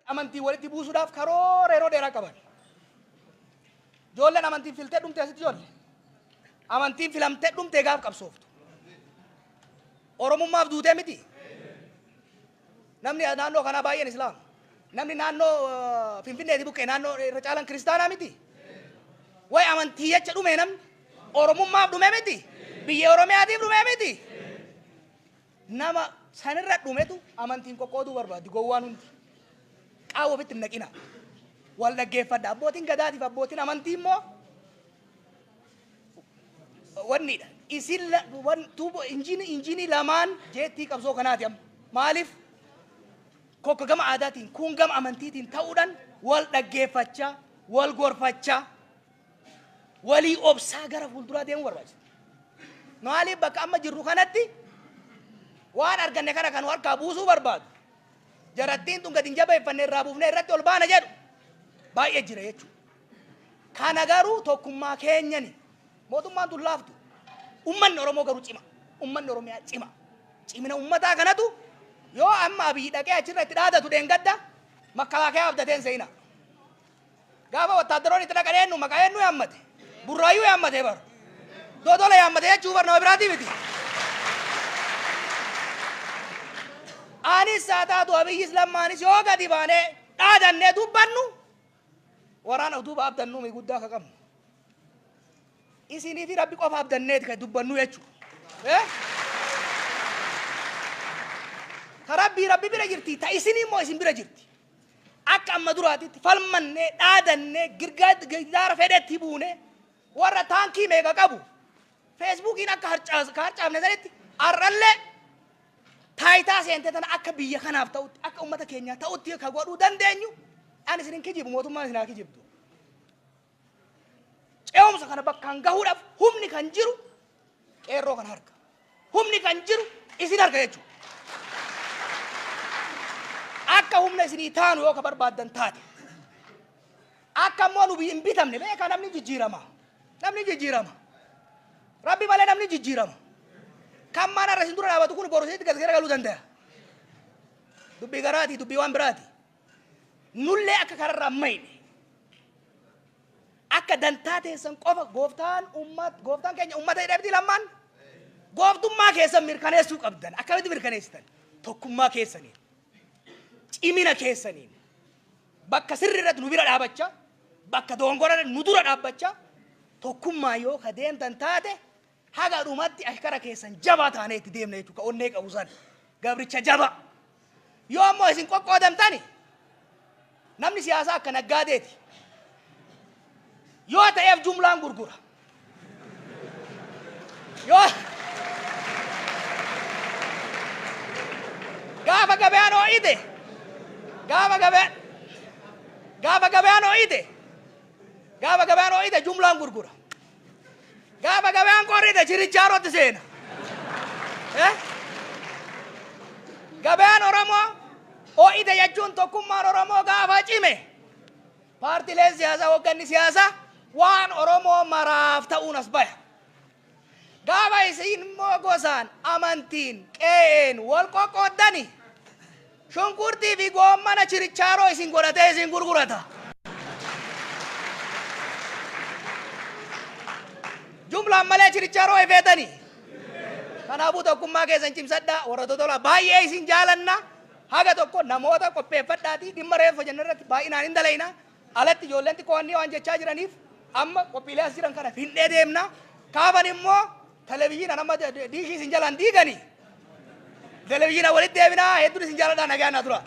Amantii walitti buusuudhaaf karoora yeroo dheeraa qaban. Ijoolleen amantiin filtee dhumte asitti ijoollee. Amantiin filamtee dhumte gaaf qabsooftu. Oromummaaf duutee miti. Namni naannoo kanaa baay'een Islaama. Namni naannoo Finfinneeti buqqee naannoo irra caalan kiristaanaa miti. Way amantii jecha dhume namni. Oromummaaf dhume miti. Biyya Oromiyaatiif dhume miti. Nama sanirra dhumetu amantiin qoqqooduu barbaaddi gowwaan hundi. Qaawwa ofitti hin naqina. Wal dhaggeeffadha. Abbootiin gadaatiif abbootiin amantii immoo wannidha. Isin tuubo injiinii lamaan jeettii qabsoo kanaati amma. Maaliif? Kokka gama aadaatiin kun gama amantiitiin ta'uudhaan wal dhaggeeffachaa, wal gorfachaa, walii obsaa gara fuulduraa deemuu barbaachisa. Maaliif bakka amma jirru kanatti waan arganne kana kan harkaa buusuu barbaadu. Jarattiin tun gadi hin jabeeffanne irraa buufnee irratti ol baana jedhu baay'ee jira jechuudha. Kana garuu tokkummaa keenyani mootummaan tun laaftu. Ummanni Oromoo garuu cima. Ummanni Oromiyaa cima. Cimina ummataa kanatu yoo amma Abiyyi dhaqee achirra itti dhaadatu dheengadda makkalaakayaa abdateen seena. Gaafa wattaaddaroonni itti dhaqan eenyu maqaa eenyu yaammate? Burraayyuu yaammate bar. Dodola yaammate jechuu bar nama biraatii miti. Anis haa taatu Abiyyis Lammaanis yoo gadi baanee dhaadannee dubbannu waraana duuba abdannuu mi guddaa akka qabnu. Isinii fi Rabbi qofa abdanneeti kan dubbannu jechuudha. Ta Rabbii Rabbi bira jirti, ta isinii immoo isin bira jirti. Akka amma duraatitti falmannee dhaadannee girgaara fedhetti buune warra taankii meeqa qabu feesbuukiin akka harcaafne sanitti har'allee taayitaa seente tana akka biyya kanaaf ta'utti akka ummata keenyaa ta'utti ka godhuu dandeenyu ani isin hin kijibu mootummaan isin haa kijibdu. Ce'umsa kana bakkaan gahuudhaaf humni kan jiru qeerroo kana harka. Humni kan jiru isin harka jechuudha. Akka humna isinii taanu yoo ka barbaaddan taate. Akka immoo nu hin bitamne beekaa namni jijjiirama. Namni jijjiirama. Rabbi malee namni jijjiirama. Kan mana irra isin dura dhaabatu kun boru isinitti gad garagaluu danda'a. Dubbii garaati, dubbii waan biraati. Nullee akka kararraa hin mayne. Akka dantaa teessan qofa gooftaan ummat gooftaan keenya ummata jedhee miti lammaan gooftummaa keessan mirkaneessuu qabdan. Akkamitti mirkaneessitan? Tokkummaa keessaniin, cimina keessaniin, bakka sirri irratti nu bira dhaabachaa, bakka dogongora irratti nu dura dhaabbachaa tokkummaa yoo ka deemtan taate haga dhumatti ashkara keessan jabaa taanee itti deemna jechuudha. Ka onnee qabu san gabricha jabaa. Yoo ammoo isin qoqqoodamtani namni siyaasaa akka naggaadeeti. Yoo ta'eef jumlaan gurgura. Yoo gaafa gabaan ho'ite gaafa gabaan gaafa gabaan ho'ite gaafa gabaan ho'ite jumlaan gurgura. Gaafa gabaan qorrite chirichaarotti seena. Eh? Gabaan Oromoo ho'ite jechuun tokkummaan Oromoo gaafa cime paartileen siyaasaa hoogganni siyaasaa waan Oromoo maraaf ta'uun as baya. Gaafa isin immoo gosaan, amantiin, qe'een wal qoqqooddani shunkurtii fi goommana chirichaaroo isin godhatee isin gurgurata. Jumlaan malee chirichaaroo hin feetani. Kanaafuu tokkummaa keessan cimsadhaa warra totola baay'ee isin jaalanna. Haga tokko namoota qopheeffadhaatii dhimma reeffa jenna irratti baay'inaan hin dalayna. Alatti ijoolleen xiqqoo waan jechaa jiraniif amma qophiilee as jiran kana findhee deemna. Kaafan immoo televizyiinaan amma diishii isin jalaan diiganii. Televizyiinaan walitti deebinaa hedduun isin jaaladhaa nagaa naa tura.